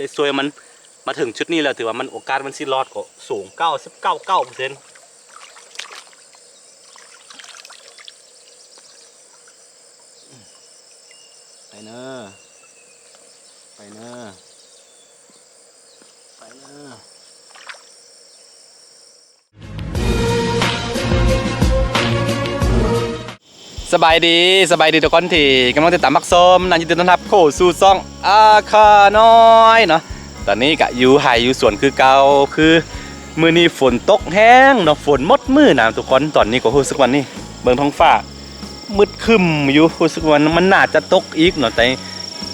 ໄດ້ຊ່ວຍມັນມາເຖິງຈຸດນີ້ແລ້ວ ຖືວ່າມັນ ໂອກາດມັນຊິລອດກໍສູງ ເກົ້າສິບເກົ້າ ເກົ້າເປີເຊັນ. ໄປເນີ ໄປເນີ ໄປເນີ. ສະບາຍດີ ສະບາຍດີທຸກຄົນທີ່ກຳລັງຕິດຕາມຮັບຊົມນະ ຍິນດີຕ້ອນຮັບເຂົ້າສູ່ຊ່ອງອາຄານ້ອຍເນາະ. ຕອນນີ້ກະຢູ່ໄຮ່ຢູ່ສວນຄືເກົ່າ ຄືມື້ນີ້ຝົນຕົກແຮງເນາະ ຝົນໝົດມື້ນະທຸກຄົນ. ຕອນນີ້ກໍຮູ້ສຶກວ່ານີ້ ເບິ່ງທ້ອງຟ້າ ມືດຄຶ້ມຢູ່ ຮູ້ສຶກວ່າມັນໜ້າຈະຕົກອີກເນາະ ໃນ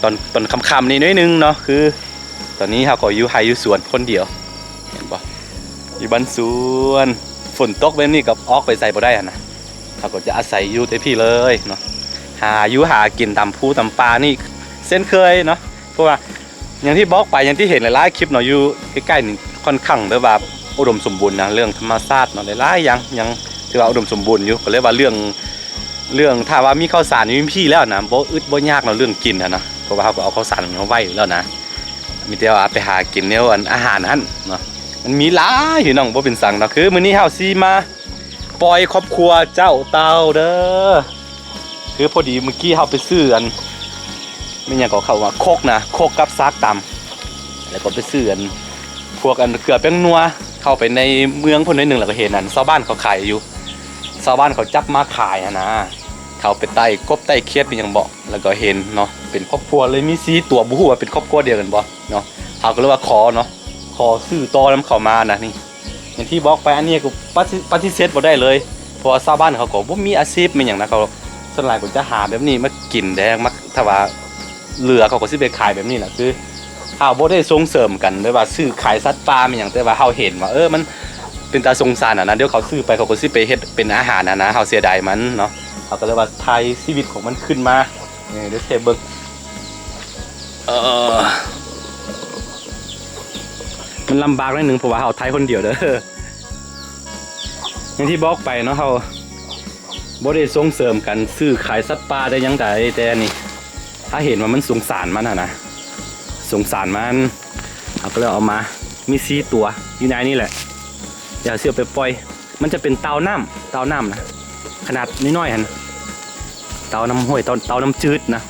ຕອນ ຕອນຄ່ຳໆນີ້ໜ້ອຍໜຶ່ງເນາະ. ຄືຕອນນີ້ເຮົາກໍຢູ່ໄຮ່ຢູ່ສວນຄົນດຽວ ເຫັນບໍ່ ຢູ່ບ້ານສວນ ຝົນຕົກແບບນີ້ກໍອອກໄປໃສບໍ່ໄດ້ຫັ້ນນະ. ເຮົາກໍຈະອາໄສຢູ່ແຕ່ພີ້ເລີຍເນາະ ຫາຢູ່ຫາກິນຕາມພູຕາມປ່ານີ້ເຊັ່ນເຄີຍເນາະ. ເພາະວ່າຢ່າງທີ່ບອກໄປ ຢ່າງທີ່ເຫັນຫຼາຍໆຄລິບເນາະ ຢູ່ໃກ້ໆນີ້ຄ່ອນຂ້າງແບບວ່າອຸດົມສົມບູນນະ ເລື່ອງທຳມະຊາດເນາະ ຫຼາຍໆຢ່າງ ຍັງຖືວ່າອຸດົມສົມບູນຢູ່. ກໍເລີຍວ່າເລື່ອງ ເລື່ອງຖ້າວ່າມີເຂົ້າສານຢູ່ພີ້ແລ້ວນະ ບໍ່ອຶດບໍ່ຍາກເນາະ ເລື່ອງກິນຫັ້ນນະ. ເພາະວ່າເຮົາກໍເອົາເຂົ້າສານມາໄວ້ຢູ່ແລ້ວນະ ມີແຕ່ວ່າໄປຫາກິນແນວອັນອາຫານຫັ້ນເນາະ ມັນມີຫຼາຍພີ່ນ້ອງ ບໍ່ເປັນສັງເນາະ. ຄືມື້ນີ້ເຮົາຊິມາປ່ອຍຄອບຄົວເຈົ້າເຕົ່າເດີ. ຄືພໍດີມື້ກີ້ເຮົາໄປຊື້ອັນ ແມ່ນຫຍັງກໍເຂົາວ່າຄົກນະ ຄົກກັບສາກຕຳ ແລ້ວກໍໄປຊື້ອັນ ພວກອັນເກືອແປ້ງນົວ ເຂົ້າໄປໃນເມືອງພຸ້ນໜ້ອຍໜຶ່ງ ແລ້ວກໍເຫັນອັນຊາວບ້ານເຂົາຂາຍຢູ່ ຊາວບ້ານເຂົາຈັບມາຂາຍຫັ້ນນະ. ເຂົາໄປໄຕ່ກົບໄຕ່ຂຽດອີ່ຫຍັງບໍ ແລ້ວກໍເຫັນເນາະ ເປັນຄອບຄົວເລີຍ ມີສີ່ຕົວ ບໍ່ຮູ້ວ່າເປັນຄອບຄົວດຽວກັນບໍເນາະ. ເຮົາກໍເລີຍວ່າຂໍເນາະ ຂໍຊື້ຕໍ່ນຳເຂົາມານະນີ້. ຢ່າງທີ່ບອກໄປ ອັນນີ້ກໍປະຕິ ປະຕິເສດບໍ່ໄດ້ເລີຍ ເພາະວ່າຊາວບ້ານເຂົາກໍບໍ່ມີອາຊີບແມ່ນຫຍັງນະ ເຂົາສ່ວນຫຼາຍກໍຈະຫາແບບນີ້ມາກິນແດ່ ມາ ຖ້າວ່າເຫຼືອເຂົາກໍຊິໄປຂາຍແບບນີ້ແຫຼະ. ຄືເຮົາບໍ່ໄດ້ສົ່ງເສີມກັນ ແບບວ່າຊື້ຂາຍສັດປ່າແມ່ນຫຍັງ ແຕ່ວ່າເຮົາເຫັນວ່າ ເອີ ມັນເປັນຕາສົງສານຫັ້ນນະ ດຽວເຂົາຊື້ໄປ ເຂົາກໍຊິໄປເຮັດເປັນອາຫານຫັ້ນນະ ເຮົາເສຍດາຍມັນເນາະ. ເຮົາກໍເລີຍວ່າຖ່າຍຊີວິດຂອງມັນຂຶ້ນມາ ເອີ ດຽວຊິໃຫ້ເບິ່ງ. ເອີ ມັນລຳບາກໜ້ອຍໜຶ່ງ ເພາະວ່າເຮົາໄຖຄົນດຽວເດີ. ຢ່າງທີ່ບອກໄປເນາະ ເຮົາບໍ່ໄດ້ສົ່ງເສີມການຊື້ຂາຍສັດປ່າແຕ່ຢ່າງໃດ ແຕ່ນີ້ ຖ້າເຫັນວ່າມັນສົງສານມັນຫັ້ນນະ ສົງສານມັນ ເຮົາກໍເລີຍເອົາມາ ມີສີ່ຕົວຢູ່ໃນນີ້ແຫຼະ ດຽວເຮົາຊິເອົາໄປປ່ອຍ. ມັນຈະເປັນເຕົ່ານ້ຳ ເຕົ່ານ້ຳນະ ຂະໜາດນ້ອຍໆຫັ້ນ ເຕົ່ານ້ຳຫ້ວຍ ເຕົ່າ ເຕົ່ານ້ຳຈືດນະ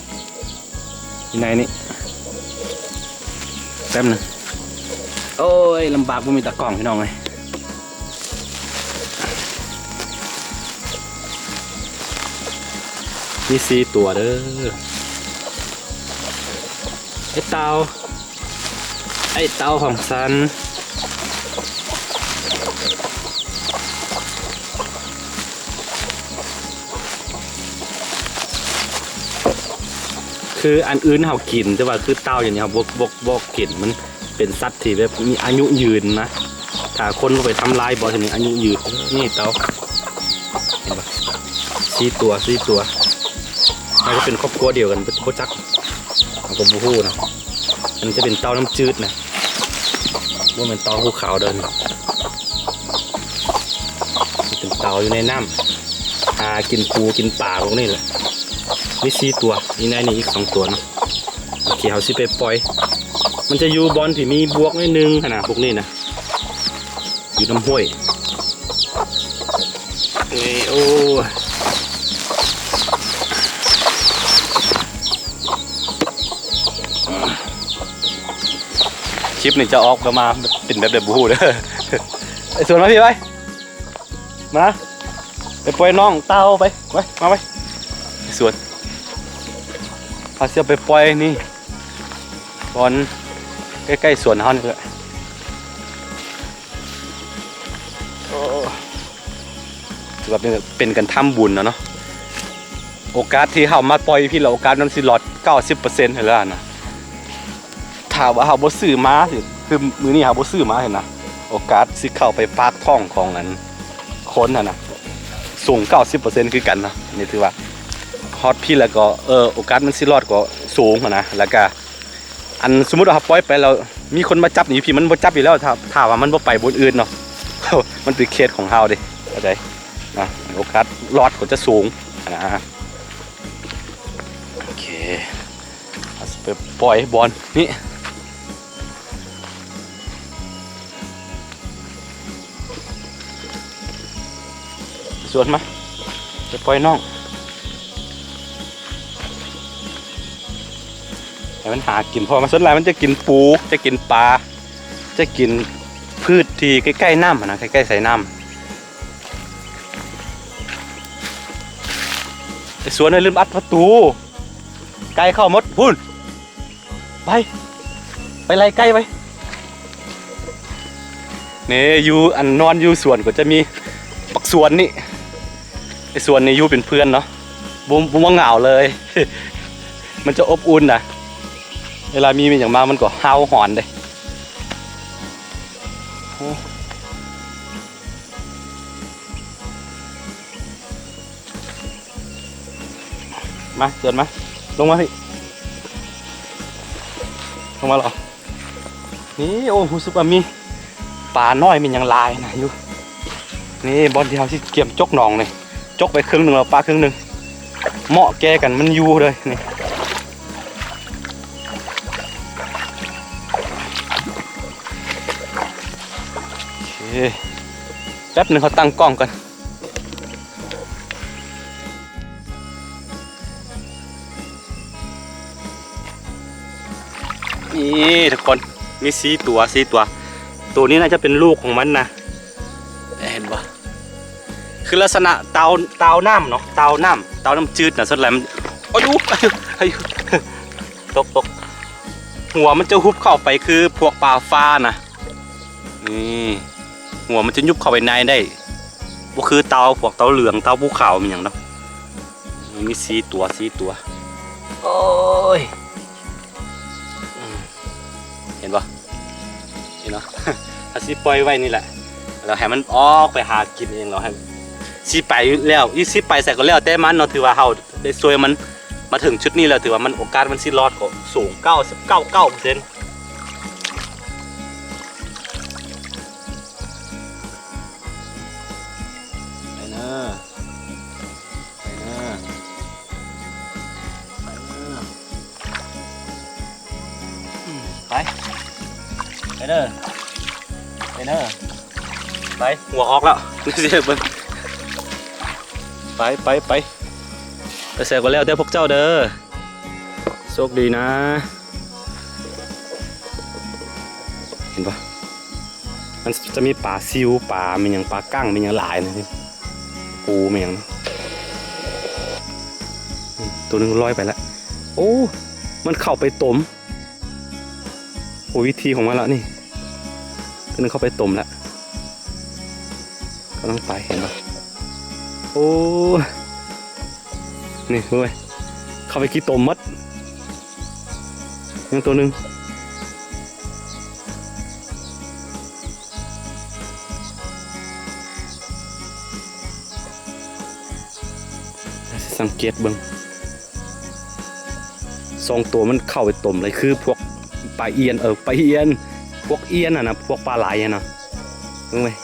ຢູ່ໃນນີ້. ແປັບໜຶ່ງ ໂອ້ຍ ລຳບາກ ບໍ່ມີຕາກ້ອງ ພີ່ນ້ອງເອີຍ. ມີສີ່ຕົວເດີ ໄອ້ເຕົ່າ ໄອ້ເຕົ່າຂອງສັນ ຄືອັນອື່ນເຮົາກິນ ແຕ່ວ່າຄືເຕົ່າຢ່າງນີ້ເຮົາບໍ່ ບໍ່ ບໍ່ກິນ ມັນເປັນສັດທີ່ແບບມີອາຍຸຍືນນະ. ຖ້າຄົນບໍ່ໄປທຳລາຍບໍ່ ເຮັດໃຫ້ອາຍຸຍືນ. ນີ້ເຕົ່າ ເຫັນບໍ່ ສີ່ຕົວ ສີ່ຕົວ ອາດຈະເປັນຄອບຄົວດຽວກັນ ບໍ່ ບໍ່ຈັກ ເຮົາກໍບໍ່ຮູ້ນະ. ອັນນີ້ຈະເປັນເຕົ່ານ້ຳຈືດນະ ບໍ່ແມ່ນເຕົ່າພູເຂົາເດີ. ເປັນເຕົ່າຢູ່ໃນນ້ຳ ຫາກິນປູກິນປາພວກນີ້ແຫຼະ. ມີສີ່ຕົວ ມີໃນນີ້ອີກສອງຕົວນະ. ໂອເຄ ເຮົາຊິໄປປ່ອຍ ມັນຈະຢູ່ບ່ອນທີ່ມີບວກໜ້ອຍໜຶ່ງຫັ້ນນະ ພວກນີ້ນະ ຢູ່ນ້ຳຫ້ວຍ. ນີ້ ໂອ້ ຄລິບນີ້ຈະອອກມາເປັນແບບໃດບໍ່ຮູ້ເດີ. ໄປສວນມາພີ້ໄປ ມາ ໄປປ່ອຍນ້ອງເຕົ່າໄປ ໄປ ມາໄປ ໄປສວນ ພາເຊຍໄປປ່ອຍນີ້ ບ່ອນໃກ້ໆສວນເຮົານີ້ແຫຼະ. ໂອ້ ຖືວ່າເປັນ ເປັນການທຳບຸນເນາະ ໂອກາດທີ່ເຮົາມາປ່ອຍພີ້ລະ ໂອກາດມັນຊິລອດເກົ້າສິບເປີເຊັນຫັ້ນລະນະ. ຖ້າວ່າເຮົາບໍ່ຊື້ມາ ຄືມື້ນີ້ເຮົາບໍ່ຊື້ມາຫັ້ນນະ ໂອກາດຊິເຂົ້າໄປປາກທ້ອງຂອງອັນຄົນຫັ້ນນະ ສູງເກົ້າສິບເປີເຊັນຄືກັນເນາະ. ນີ້ຖືວ່າຮອດພີ້ລະກໍ ເອີ ໂອກາດມັນຊິລອດກໍສູງຫັ້ນນະ. ລະກະ ອັນສົມມຸດວ່າເຮົາປ່ອຍໄປແລ້ວ ມີຄົນມາຈັບນີ້ ຢູ່ພີ້ມັນບໍ່ຈັບຢູ່ແລ້ວ ຖ້າ ຖ້າວ່າມັນບໍ່ໄປບ່ອນອື່ນເນາະ ມັນເປັນເຂດຂອງເຮົາເດ້ ເຂົ້າໃຈນະ ໂອກາດລອດກໍຈະສູງນະ. ໂອເຄ ເຮົາຊິໄປປ່ອຍບ່ອນນີ້ ສວນມາ ຈະປ່ອຍນ້ອງ ໃຫ້ມັນຫາກິນ ເພາະວ່າມັນສ່ວນຫຼາຍມັນຈະກິນປູ ຈະກິນປາ ຈະກິນພືດທີ່ໃກ້ໆນ້ຳຫັ້ນນະ ໃກ້ໆສາຍນ້ຳ. ໄອ້ສວນ ເອີຍ ລືມອັດປະຕູ ໄກ່ເຂົ້າໝົດພຸ້ນ. ໄປ ໄປໄລ່ໄກ່ໄປ. ນີ້ຢູ່ ອັນນອນຢູ່ສວນກໍຈະມີບັກສວນນີ້ ໄອ້ສວນນີ້ຢູ່ເປັນເພື່ອນເນາະ ບໍ່ ບໍ່ ບໍ່ເຫງົາເລີຍ ມັນຈະອົບອຸ່ນນະ ເວລາມີແມ່ນຫຍັງມາມັນກໍເຫົ່າຫອນເດ້. ມາ ເດີນມາ ລົງມາພີ້ ລົງມາລະ. ນີ້ ໂອ້ ຮູ້ສຶກວ່າມີປານ້ອຍມີຫຍັງຫຼາຍນະຢູ່ ນີ້ບ່ອນທີ່ເຮົາຊິກຽມຈົກໜອງນີ້ ຈົກໄປເຄິ່ງໜຶ່ງແລ້ວປະເຄິ່ງໜຶ່ງ ເໝາະແກ່ກັນມັນຢູ່ເລີຍນີ້. ໂອເຄ ແປັບໜຶ່ງ ເຮົາຕັ້ງກ້ອງກ່ອນ. ນີ້ທຸກຄົນ ມີສີ່ຕົວ ສີ່ຕົວ ໂຕນີ້ໜ້າຈະເປັນລູກຂອງມັນນະ ເຫັນບໍ່? ຄືລັກສະນະເຕົາ ເຕົານ້ຳເນາະ ເຕົານ້ຳ ເຕົານ້ຳຈືດນະ ສ່ວນຫຼາຍມັນ ອາຍຸ ອາຍຸ ອາຍຸ ຕົກ ຕົກ ຫົວມັນຈະຮຸບເຂົ້າໄປຄືພວກປາຟ້ານະ. ນີ້ ຫົວມັນຈະຍຸບເຂົ້າໄປໃນໄດ້ ບໍ່ຄືເຕົາ ພວກເຕົາເຫຼືອງ ເຕົາພູເຂົາ ມີຫຍັງດອກ. ມີສີ່ຕົວ ສີ່ຕົວ ໂອ້ຍ ອືມ ເຫັນບໍ່? ເຫັນບໍ່? ເຮົາຊິປ່ອຍໄວ້ນີ້ແຫຼະ ແລ້ວໃຫ້ມັນອອກໄປຫາກິນເອງ ແລ້ວໃຫ້ ຊິໄປແລ້ວ ອີ ຊິໄປໃສກໍແລ້ວແຕ່ມັນເນາະ ຖືວ່າເຮົາໄດ້ຊ່ວຍມັນມາເຖິງຈຸດນີ້ແລ້ວ ຖືວ່າມັນ ໂອກາດມັນຊິລອດກໍສູງ ເກົ້າສິບເກົ້າ ເກົ້າເປີເຊັນ. ໄປເດີ ໄປເດີ ໄປເດີ ອືມ ໄປ ໄປເດີ ໄປເດີ ໄປ ຫົວອອກແລ້ວ ເບິ່ງ ໄປ ໄປ ໄປ ໄປໃສກໍແລ້ວແຕ່ພວກເຈົ້າເດີ. ໂຊກດີນະ ເຫັນບໍ່? ມັນຈະມີປາຊິວ ປາແມ່ນຫຍັງ ປາກັ້ງແມ່ນຫຍັງຫຼາຍນະ ປູແມ່ນຫຍັງນະ. ອືມ ໂຕໜຶ່ງລອຍໄປລະ ໂອ້ ມັນເຂົ້າໄປຕົມ. ໂອ້ ວິທີຂອງມັນລະນີ້ ໂຕໜຶ່ງເຂົ້າໄປຕົມລະ ກຳລັງໄປ ເຫັນບໍ່? ໂອ້ ນີ້ເບິ່ງເວີຍ ເຂົ້າໄປຂີ້ຕົມໝົດ ຍັງໂຕໜຶ່ງ ຊິສັງເກດເບິ່ງ. ສອງໂຕມັນເຂົ້າໄປຕົມເລີຍ ຄືພວກປາອຽນ ເອີ ປາອຽນ ພວກອຽນຫັ້ນນະ ພວກປາໄຫຼຫັ້ນນະ ເບິ່ງເວີຍ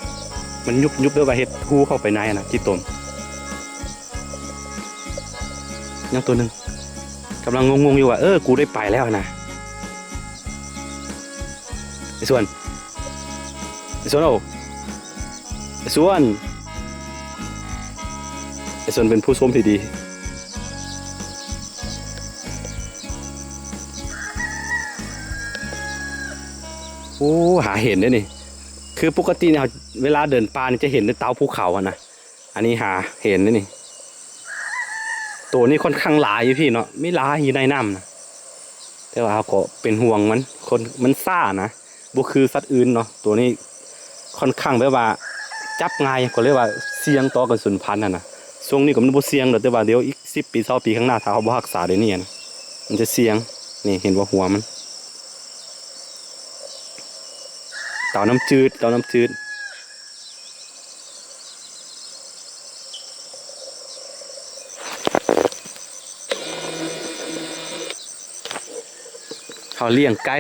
ມັນຍຸບໆ ແບບວ່າເຮັດຮູເຂົ້າໄປໃນຫັ້ນນະ ຂີ້ຕົມ. ຍັງໂຕໜຶ່ງ ກຳລັງງົງໆ ຢູ່ວ່າ ເອີ ກູໄດ້ໄປແລ້ວຫັ້ນນະ ໄອ້ສວນ. ໄອ້ສວນເອີຍ ໄອ້ສວນ ໄອ້ສວນເປັນຜູ້ຊົມທີ່ດີ. ໂອ້ ຫາເຫັນເດ້ນີ້ ຄືປົກກະຕິນີ້ ເວລາເດີນປ່ານີ້ຈະເຫັນແຕ່ເຕົາພູເຂົາຫັ້ນນະ ອັນນີ້ຫາເຫັນເດ້ນີ້. ໂຕນີ້ຂ້ອນຂ້າງຫຼາຍຢູ່ພີ້ເນາະ ມີຫຼາຍຢູ່ໃນນ້ຳນະ ແຕ່ວ່າເຮົາກໍເປັນຫ່ວງມັນ ຄົນມັນຊ້ານະ ບໍ່ຄືສັດອື່ນເນາະ ໂຕນີ້ຂ້ອນຂ້າງແບບວ່າຈັບງ່າຍ ກໍເລີຍວ່າສ່ຽງຕໍ່ການສູນພັນຫັ້ນນະ. ຊ່ວງນີ້ກໍມັນບໍ່ສ່ຽງດອກ ແຕ່ວ່າດຽວອີກສິບປີ ຊາວປີຂ້າງໜ້າ ຖ້າເຮົາບໍ່ຮັກສາໄດ້ນີ້ນະ ມັນຈະສ່ຽງ. ນີ້ເຫັນບໍ່ ຫົວມັນ ເຕົານ້ຳຈືດ ເຕົານ້ຳຈືດ. ເຮົາລ້ຽງໄກ່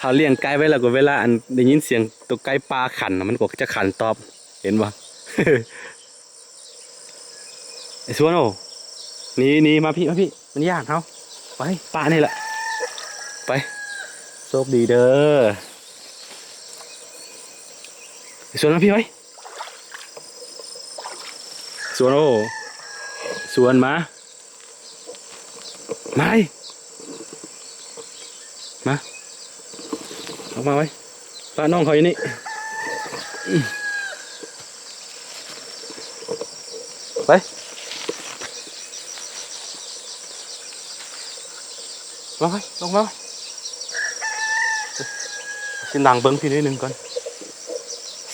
ເຮົາລ້ຽງໄກ່ໄວ້ແລ້ວກໍເວລາ ອັນ ໄດ້ຍິນສຽງໂຕໄກ່ປ່າຂັນ ມັນກໍຈະຂັນຕອບ ເຫັນບໍ່? ໄອ້ສວນເອີຍ ໜີ ໜີ ມາພີ້ ມາພີ້ ມັນຢ້ານເຮົາ ໄປ ປະນີ້ແຫຼະ ໄປ ໂຊກດີເດີ ໄອ້ສວນ ມາພີ້ ໄປ. ສວນ ໂອ້ ສວນ ມາ ມາ ມາ ອອກມາໄວ້ ປະນ້ອງເຂົາຢູ່ນີ້ ໄປ ມາໄວ້ ລົງມາໄວ້ ຊິນັ່ງເບິ່ງພີ້ໜ້ອຍໜຶ່ງກ່ອນ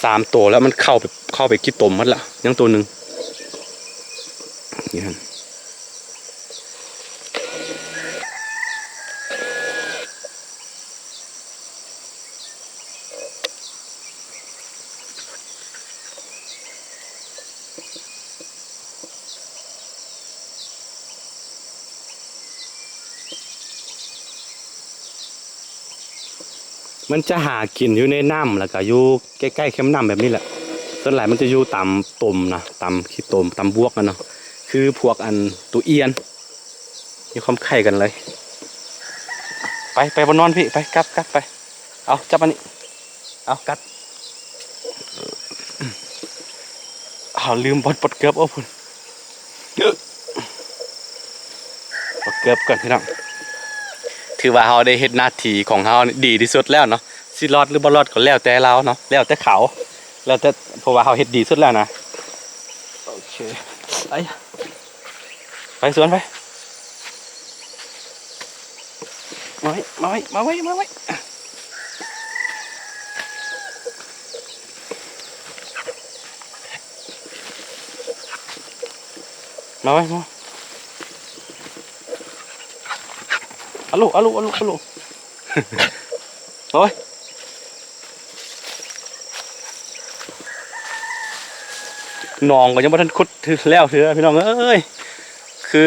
ສາມໂຕແລ້ວ ມັນເຂົ້າໄປ ເຂົ້າໄປຂີ້ຕົມໝົດລະ ຍັງໂຕໜຶ່ງ ນີ້ຫັ້ນ. ມັນຈະຫາກິນຢູ່ໃນນ້ຳ ແລ້ວກະຢູ່ໃກ້ໆແຄມນ້ຳແບບນີ້ແຫຼະ. ສ່ວນຫຼາຍມັນຈະຢູ່ຕາມຕົມນະ ຕາມຂີ້ຕົມ ຕາມບວກຫັ້ນເນາະ ຄືພວກອັນ ໂຕອ່ຽນ ມີຄວາມຄ້າຍກັນເລີຍ. ໄປ ໄປບ່ອນນອນພີ້ ໄປ ກັບ ກັບໄປ. ເອົາ ຈັບອັນນີ້ ເອົາ ກັດ ເຮົາລືມບ່ອນປົດເກີບ ໂອ້ ພຸ້ນ ປົດເກີບກ່ອນພີ່ນ້ອງ. ຖືວ່າເຮົາໄດ້ເຮັດໜ້າທີ່ຂອງເຮົາດີທີ່ສຸດແລ້ວເນາະ ຊິລອດຫຼືບໍ່ລອດກໍແລ້ວແຕ່ລາວເນາະ ແລ້ວແຕ່ເຂົາ ແລ້ວແຕ່ ເພາະວ່າເຮົາເຮັດດີສຸດແລ້ວນະ. ໂອເຄ ໄປ ໄປສວນໄປ ມາໄວ້ ມາໄວ້ ມາໄວ້ ມາໄວ້ ມາໄວ້ ມາ ອາໂລ ອາໂລ ອາໂລ ອາໂລ ມາໄວ້. ໜອງກໍຍັງບໍ່ທັນຂຸດແລ້ວເທື່ອ ພີ່ນ້ອງເອີຍ ຄື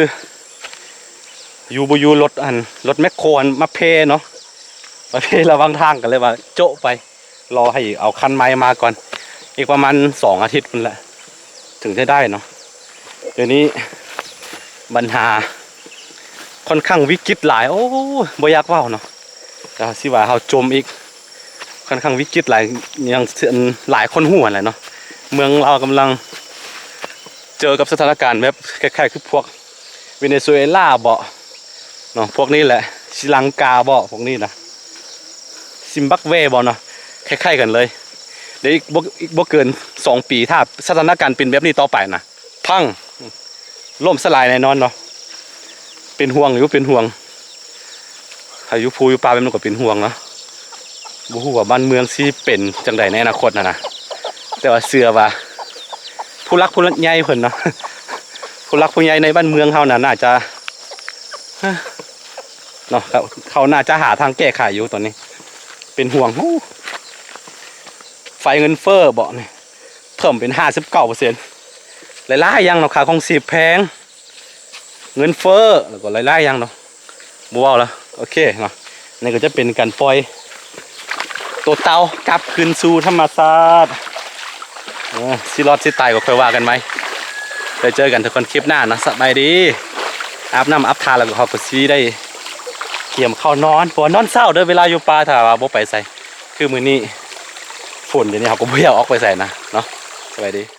ຢູ່ບໍ່ຢູ່ ລົດອັນ ລົດແມັກໂຄອັນມາເພເນາະ ມາເພລະຫວ່າງທາງ ກໍເລີຍວ່າໂຈະໄປ ລໍໃຫ້ເອົາຄັນໃໝ່ມາກ່ອນ ອີກປະມານສອງອາທິດພຸ້ນແຫຼະ ເຖິງຈະໄດ້ເນາະ. ດຽວນີ້ບັນຫາຂ້ອນຂ້າງວິກິດຫຼາຍ ໂອ້ ບໍ່ຢາກເວົ້າເນາະ ແຕ່ຊິວ່າເຮົາຈົມອີກ ຂ້ອນຂ້າງວິກິດຫຼາຍ ຢ່າງ ຫຼາຍຄົນຮູ້ຫັ້ນແຫຼະເນາະ ເມືອງລາວກຳລັງເຈີກັບສະຖານະການແບບຄ້າຍໆຄືພວກເວເນຊູເອລາບໍເນາະ ພວກນີ້ແຫຼະ ສີລັງກາບໍ ພວກນີ້ນະ ຊິມບັບເວບໍເນາະ ຄ້າຍໆກັນເລີຍ. ດຽວອີກບໍ່ ອີກບໍ່ເກີນສອງປີ ຖ້າສະຖານະການເປັນແບບນີ້ຕໍ່ໄປນະ ພັງ ລົ້ມສະຫຼາຍແນ່ນອນເນາະ. ເປັນຫ່ວງຢູ່ ເປັນຫ່ວງ ຖ້າຢູ່ພູຢູ່ປ່າແບບນັ້ນກໍເປັນຫ່ວງເນາະ. ບໍ່ຮູ້ວ່າບ້ານເມືອງຊິເປັນຈັ່ງໃດໃນອະນາຄົດຫັ້ນນະ ແຕ່ວ່າເຊື່ອວ່າຜູ້ຫຼັກຜູ້ໃຫຍ່ເພິ່ນເນາະ ຜູ້ຫຼັກຜູ້ໃຫຍ່ໃນບ້ານເມືອງເຮົານະ ໜ້າຈະ ເນາະ ເຂົາ ເຂົາໜ້າຈະຫາທາງແກ້ໄຂຢູ່ຕອນນີ້. ເປັນຫ່ວງ ໂອ້ ໄຟເງິນເຟີ້ບໍນີ້ ເພີ່ມເປັນຫ້າສິບເກົ້າເປີເຊັນ ຫຼາຍໆຢ່າງເນາະ ຄ່າຄອງຊີບແພງ ເງິນເຟີ້ ແລ້ວກໍຫຼາຍໆຢ່າງເນາະ ບໍ່ເວົ້າລະ. ໂອເຄເນາະ ນີ້ກໍຈະເປັນການປ່ອຍໂຕເຕົ່າກັບຄືນສູ່ທຳມະຊາດ. ເອີ ຊິລອດຊິຕາຍກໍຄ່ອຍວ່າກັນໃໝ່. ໄວ້ເຈີກັນທຸກຄົນຄລິບໜ້າເນາະ. ສະບາຍດີ. ອາບນ້ຳອາບທ່າແລ້ວກໍ ເຮົາກໍຊິໄດ້ກຽມເຂົ້ານອນ ເພາະວ່ານອນເຊົ້າເດີ ເວລາຢູ່ປ່າ ຖ້າວ່າບໍ່ໄປໃສ. ຄືມື້ນີ້ຝົນ ດຽວນີ້ເຮົາກໍບໍ່ຢາກອອກໄປໃສນະເນາະ. ສະບາຍດີ.